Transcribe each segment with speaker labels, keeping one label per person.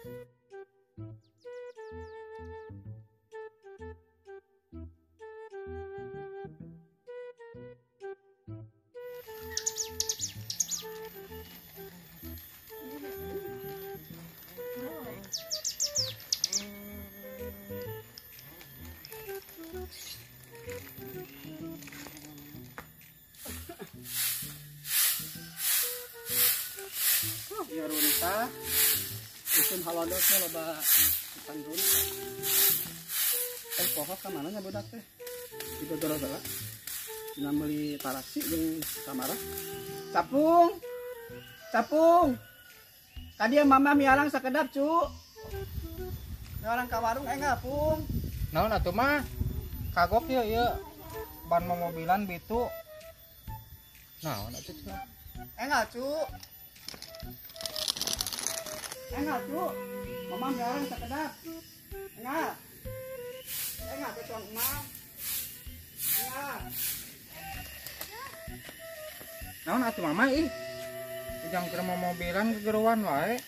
Speaker 1: Ya runtah, usum halodo teh loba ikan runtah. Poho ka mana nya budak teh? Digogoro heula. Dina meuli tarasi jeung kamara. Capung. Capung. Tadi mama mialang sakedap, cu. Mialang ka warung enggal, Pung.
Speaker 2: Naon atuh mah? Kagok ieu ieu ban momobilan bitu. Naon atuh cenah?
Speaker 1: Enggal, cu. Enggak, cu. Mama mialang sakedap. Enggak. Enggak ke tuang emang. Enggak.
Speaker 2: Naon atuh mama ih? Ujang keur momobilan gegeruan wae.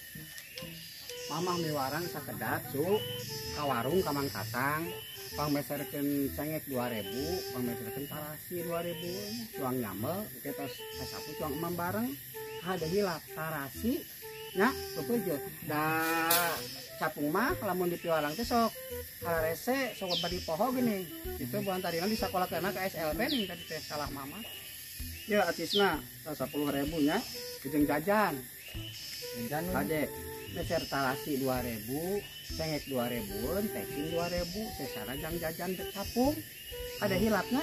Speaker 1: Mama miwarang sakedap, cu. Ka warung ka Mang Katang. Pangmeserkeun cengek 2000, pangmeserkeun tarasi 2000, cuang nyamel, engke tos sasapu cuang emam bareng. Ada hilap tarasi nya pepeje da capung mah lamun dipiwarang teh sok harese sok bari poho geuning itu buan tadina di sakolakeunna ka SLB ning tadi teh salah mama ya acisna 10.000 nya jeung jajan jajan kade meser tarasi 2000 cengek 2000 pecin 2000 sesana jang jajan teh capung ada hilapna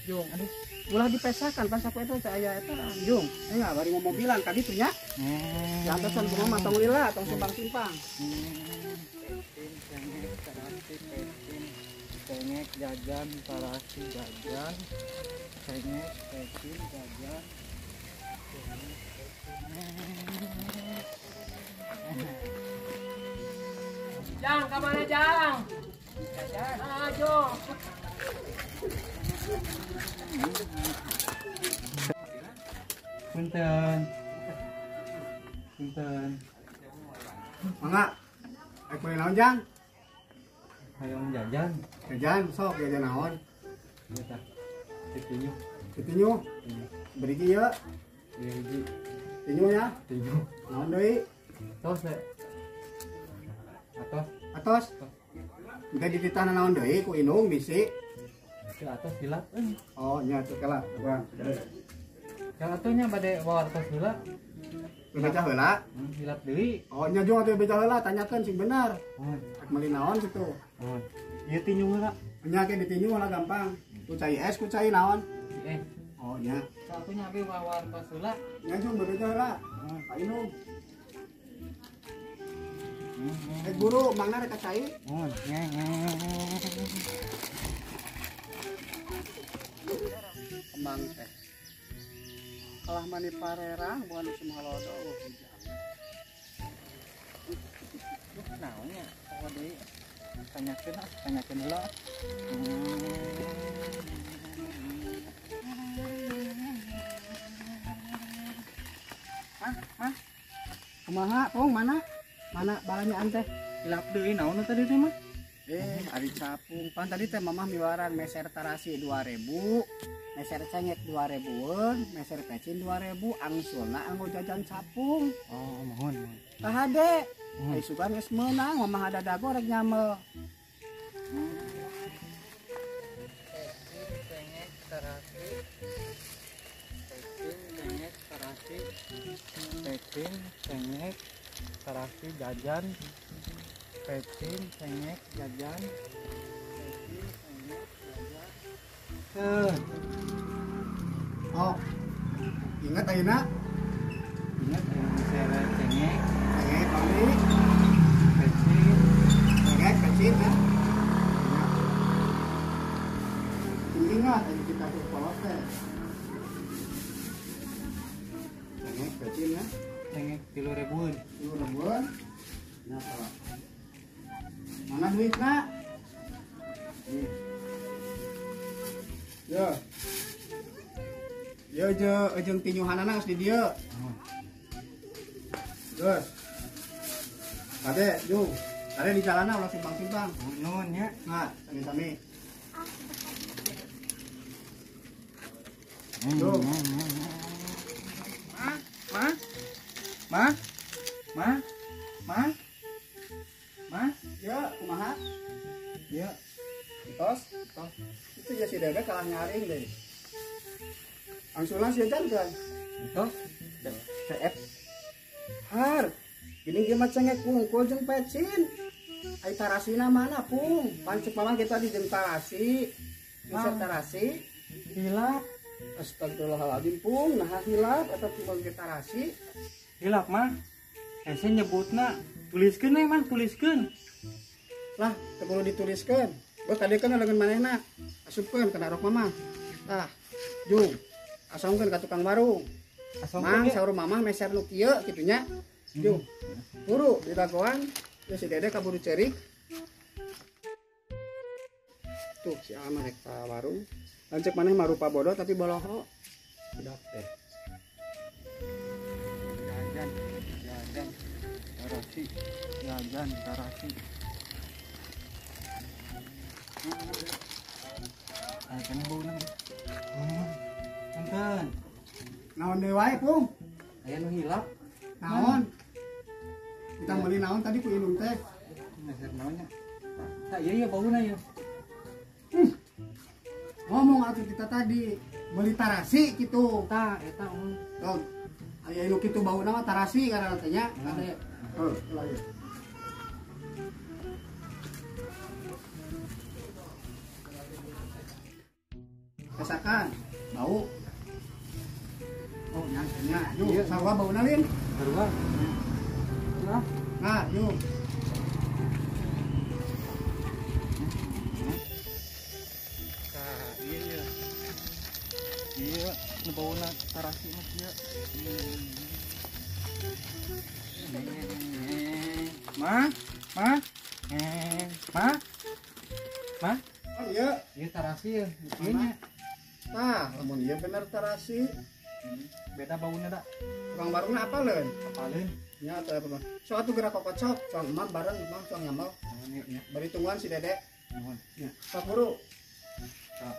Speaker 1: jung aduh ulah dipesakan pan sapu eta teh aya eta jung enggak bari momobilan tadi tuh nya jantosan kumaha mah tong lila tong simpang-simpang
Speaker 2: cengek tarasi pecin cengek jajan tarasi jajan cengek pecin jajan cengek pecin.
Speaker 3: Jang ka mana jang? Jajan. Ayo.
Speaker 2: Punten. Punten.
Speaker 1: Mangga. Rek meuli naon jang?
Speaker 2: Hayang jajan.
Speaker 1: Jajan sok jajan naon?
Speaker 2: Ieu tah. Titinyu.
Speaker 1: Titinyu. Beri ieu.
Speaker 2: Ieu hiji.
Speaker 1: Tinyu ya?
Speaker 2: Tinyu.
Speaker 1: Naon deui?
Speaker 2: Tos we. Atos.
Speaker 1: Atos. Engke dititahna naon deui ku indung bisi.
Speaker 2: Ke atas hilap euy.
Speaker 1: Oh nya teu kala, bang.
Speaker 2: Yang atuh nya bade bawa atas heula.
Speaker 1: Bebeja heula?
Speaker 2: Hilap deui.
Speaker 1: Oh nya jeung atuh bebeja heula, tanyakeun sing bener.
Speaker 2: Rek
Speaker 1: meuli naon kitu.
Speaker 2: Oh. Ieu tinyu heula.
Speaker 1: Nya ke ditinyu heula gampang. Ku cai es, ku cai naon?
Speaker 2: Eh.
Speaker 1: Oh nya.
Speaker 2: Atuh nya abi bawa atas heula.
Speaker 1: Nya jeung bebeja heula. Ka indung. Eh guru, mangna rek ka cai?
Speaker 2: Oh, nya.
Speaker 1: Kembang teh. Kalah mani parerang bukan usum halodo.
Speaker 2: Duh, naon nya? Poho deui. Tanyakeun ah, tanyakeun heula. Mah, mah.
Speaker 1: Kumaha, Pung, mana? Mana balanyaan teh?
Speaker 2: Hilap deui naon tadi teh mah?
Speaker 1: Ari capung. Pan tadi teh mamah miwarang meser tarasi 2000, meser cengek 2000-eun, meser pecin 2000, angsulna anggo jajan capung.
Speaker 2: Oh, mohon, mohon.
Speaker 1: Kahade. Ai sugan geus meunang, mamah ada dago rek nyamel.
Speaker 2: Pecin cengek tarasi. Pecin cengek tarasi. Pecin cengek tarasi jajan. Pecin cengek jajan. Pecin cengek jajan.
Speaker 1: Oh. Ingat ayeuna?
Speaker 2: Ingat ayeuna meser cengek.
Speaker 1: Cengek beli.
Speaker 2: Pecin.
Speaker 1: Cengek pecin ya. Ingat ayeuna kita tuh polos teh. Cengek pecin ya.
Speaker 2: Cengek 3.000-an.
Speaker 1: 3.000-an. Nah, salah. Mana duitna? Nih. Yo. Yo jeung tinyuhanana geus di dieu. Geus. Kade, jung. Kade di jalana ulah simpang-simpang.
Speaker 2: Nuhun nya.
Speaker 1: Nah, sami-sami. Jung.
Speaker 2: Ma, ma. Ma. Ma. Ma. Ma.
Speaker 1: Ya, kumaha?
Speaker 2: Ya.
Speaker 1: Tos, tos. Itu ya si Dede kalah nyaring deh. Angsulan sih kan kan?
Speaker 2: Tos. CF.
Speaker 1: Har. Gini ge mah cengek kungkul jeung pecin. Ai tarasina mana, Pung? Pancek mama kita di jeung tarasi. Meser tarasi.
Speaker 2: Hilap.
Speaker 1: Astagfirullahaladzim, Pung. Nah hilap eta tukang ge tarasi.
Speaker 2: Hilap mah. Hese nyebutna tuliskeun we mah, tuliskeun.
Speaker 1: Lah, teu perlu dituliskeun. Beuh tadi kan dengan manehna. Asupkeun kana rok mama. Tah, jung. Asongkeun ka tukang warung. Mang saur mamah meser nu kieu kitu nya. Jung. Buru dilagoan ya si Dede kaburu cerik. Tuh si Alma rek ka warung. Lanceuk maneh mah rupa bodoh tapi boloho. Budak teh.
Speaker 2: Jajan, jajan, tarasi, jajan, tarasi. Ah, kan bauna. Punten.
Speaker 1: Naon deui wae, Pung?
Speaker 2: Aya nu hilap.
Speaker 1: Naon? Kita meuli naon tadi ku indung teh?
Speaker 2: Meser naonnya? Tah ieu ieu bauna ieu.
Speaker 1: Ngomong atuh kita tadi meuli tarasi kitu.
Speaker 2: Tah eta mun.
Speaker 1: Tuh. Aya nu kitu bauna mah tarasi karena teh nya. Kade. Heuh, ulah ieu. Kesakan bau. Oh, nyangkanya. Yuk,
Speaker 2: iya.
Speaker 1: Sarua bauna lin.
Speaker 2: Sarua. Nah,
Speaker 1: nah, yuk.
Speaker 2: Tah, iya. Iya, nu bauna tarasi mah kieu. Ma, ma. Ma. Ma.
Speaker 1: Oh, iya.
Speaker 2: Ieu tarasi ya, ieu nya.
Speaker 1: Tah, lamun ieu bener tarasi.
Speaker 2: Beda bauna da.
Speaker 1: Tukang warungna apaleun?
Speaker 2: Apaleun.
Speaker 1: Nya atuh apa mah. Sok atuh geura kokocok, cuang emam bareng emam cuang nyamel.
Speaker 2: Nuhun ieu nya.
Speaker 1: Bari tungguan si Dede.
Speaker 2: Nuhun.
Speaker 1: Nya, sok buru.
Speaker 2: Sok.